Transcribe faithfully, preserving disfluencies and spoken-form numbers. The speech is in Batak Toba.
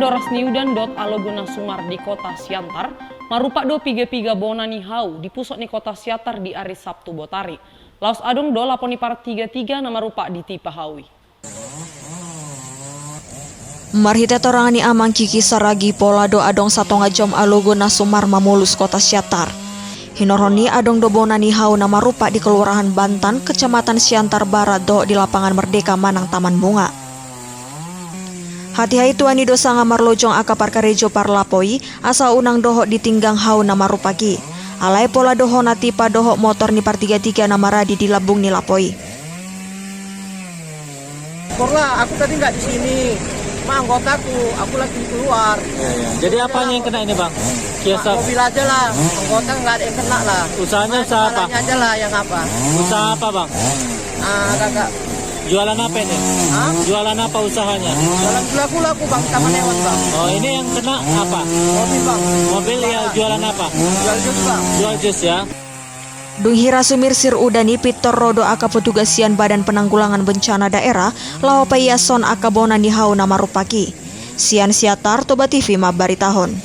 Doras ni udan dohot alogo na sumar di kota Siantar, marupak do piga-piga bona ni hau di pusok ni kota Siantar di ari Sabtu botari. Laos adong do lapo ni partiga-tiga na marupak di tipa hau i. Marhite torangan ni amang Kiki Saragi, pola do adong satonga jom alogo na sumar mamolus kota Siantar. Hinorhon ni adong do bona ni hau na marupak di Kelurahan Bantan, Kecamatan Siantar Barat dohot di Lapangan Merdeka manang Taman Bunga. Hatiha i tuani do sanga marlojong angka parkarejo parlapo i, asa unang dohot ditinggang hau na marupak i. Alai pola do hona tipa dohot motor ni partiga-tiga na maradi di lambung ni lapo i. Syukurlah, aku tadi nggak di sini. Cuma anggotaku, aku lagi keluar. Ya, ya. Jadi apanya yang kena ini, Bang? Kiasa. Mobil aja lah, anggota nggak ada yang kena lah. Usahanya usaha apa? Kepalanya aja lah yang apa. Usaha apa, Bang? Ah, kagak. Jualan apa ini? Hah? Jualan apa usahanya? Jualan gula-gula aku, Bang, sama lewat, Bang. Oh, ini yang kena apa? Mobil, Bang. Mobil ya, jualan apa? Jual jus, Bang. Jual jus ya. Dung hira sumirsir udan i, pintor ro do angka petugas sian Badan Penanggulangan Bencana Daerah laho paiashon angka bona ni hau na marupak i. Sian Siantar, Toba T V mambaritahon.